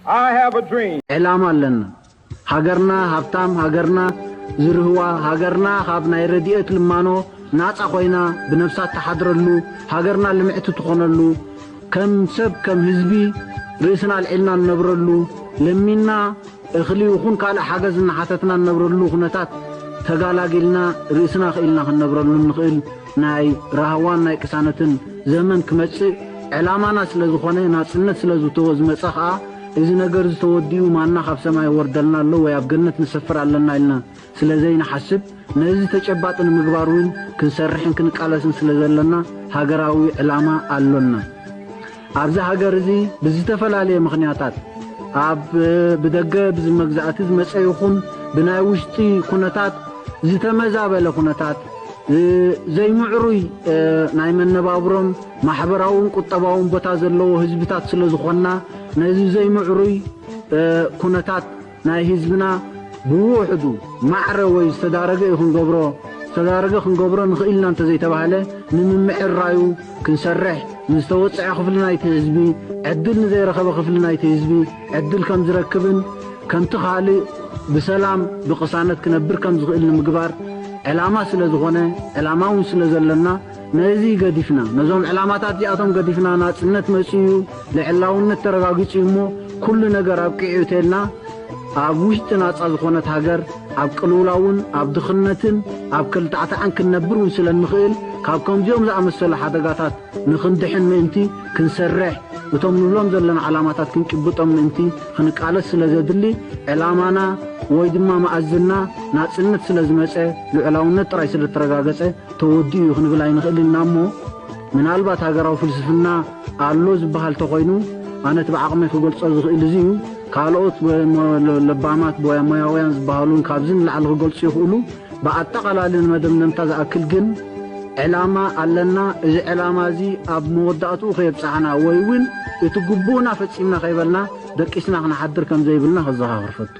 I have a dream. ዕላማ ኣለና። ሃገርና ሃብታም፣ ሃገርና ዝርህዋ፣ ሃገርና ካብ ናይ ረድኤት ልማኖ ናጻ ኮይና ብነብሳ እትሓድረሉ፣ ሃገርና ልምዕቲ ትኾነሉ፣ ከም ሰብ ከም ህዝቢ ርእስና ኣልዒልና እንነብረሉ፣ ለሚንና እኽሊ ይኹን ካልእ ሓገዝ እናሓተትና እንነብረሉ ኩነታት ተጋላጊልና ርእስና ክኢልና ክንነብረሉ እንኽእል ናይ ራህዋን ናይ ቅሳነትን ዘመን ክመጽእ ዕላማና ስለ ዝኾነ፣ ናጽነት ስለ ዝተወ ዝመጸ ኸኣ፣ እዚ ነገር እዚ ተወዲኡ ማና ካብ ሰማይ ይወርደልና ኣሎ ወይ ኣብ ገነት ንሰፍር ኣለና ኢልና ስለ ዘይንሓስብ፣ ነዚ ተጨባጢ ንምግባር እውን ክንሰርሕን ክንቃለስን ስለ ዘለና ሃገራዊ ዕላማ ኣሎና። ኣብዚ ሃገር እዚ ብዝተፈላለየ ምኽንያታት ኣብ ብደገ ብዝመግዛእቲ ዝመጸ ይኹን ብናይ ውሽጢ ኩነታት ዝተመዛበለ ኩነታት፣ እ፣ ዘይምዕሩይ፣ እ፣ ናይ መነባብሮን ማሕበራውን ቁጠባውን ቦታ ዘለዎ ህዝብታት ስለ ዝኾንና፣ ነዚ ዘይምዕሩይ፣ እ፣ ኩነታት ናይ ህዝብና ብውሑዱ ማዕረ ወይ ዝተዳረገ እዩ ክንገብሮ፣ ዝተዳረገ ክንገብሮ ንኽእል ኢና እንተዘይተባህለ፣ ንምምዕራዩ ክንሰርሕ፣ ንዝተወጽዐ ክፍሊ ናይቲ ህዝቢ፣ ዕድል ንዘይረኸበ ክፍሊ ናይቲ ህዝቢ ዕድል ከም ዝረክብን፣ ከምቲ ካልእ ብሰላም ብቕሳነት ክነብር ከም ዝኽእል ንምግባር ዕላማ ስለ ዝኾነ፣ ዕላማ እውን ስለ ዘለና፣ ነዚ ገዲፍና፣ ነዞም ዕላማታት እዚኣቶም ገዲፍና፣ ናጽነት መጺኡ እዩ፣ ልዕላውነት ተረጋጊጹ እዩ እሞ፣ ኩሉ ነገር ኣብቂዑ እዩ ተልና፣ ኣብ ውሽጢ ናጻ ዝኾነት ሃገር፣ ኣብ ቅልውላውን ኣብ ድኽነትን ኣብ ከልታዕታዕን ክንነብር እውን ስለ እንኽእል፣ ካብ ከምዚኦም ዝኣመሰሉ ሓደጋታት ንኽንድሕን ምእንቲ ክንሰርሕ፣ እቶም ንብሎም ዘለና ዓላማታት ክንጭብጦም ምእንቲ ክንቃለስ ስለ ዘድሊ፣ ዕላማና ወይ ድማ መኣዝንና ናጽነት ስለ ዝመጸ፣ ልዑላውነት ጥራይ ስለ እተረጋገጸ፣ ተወዲኡ እዩ ክንብል ኣይንኽእልን ኢና እሞ፣ ምናልባት ሃገራዊ ፍልስፍና ኣሎ ዝበሃል ተኾይኑ፣ ኣነ እቲ ብዓቕመይ ክገልጾ ዝኽእል እዚ እዩ። ካልኦት ወ-፣ ሞ-፣ ለ-፣ ለባማት ቦያ ሞያውያን ዝበሃሉ እውን ካብዚ ንላዕሊ ክገልጹ ይኽእሉ። ብኣጠቓላሊ ንመደምደምታ ዝኣክል ግን፣ ዕላማ ኣለና። እዚ ዕላማ እዚ ኣብ መወዳእትኡ ከየብጽሓና ወይ እውን እቲ ግቡእና ፈጺምና ከይበልና ደቂስና ክንሓድር ከም ዘይብልና ከዘኻኽር ፈቱ።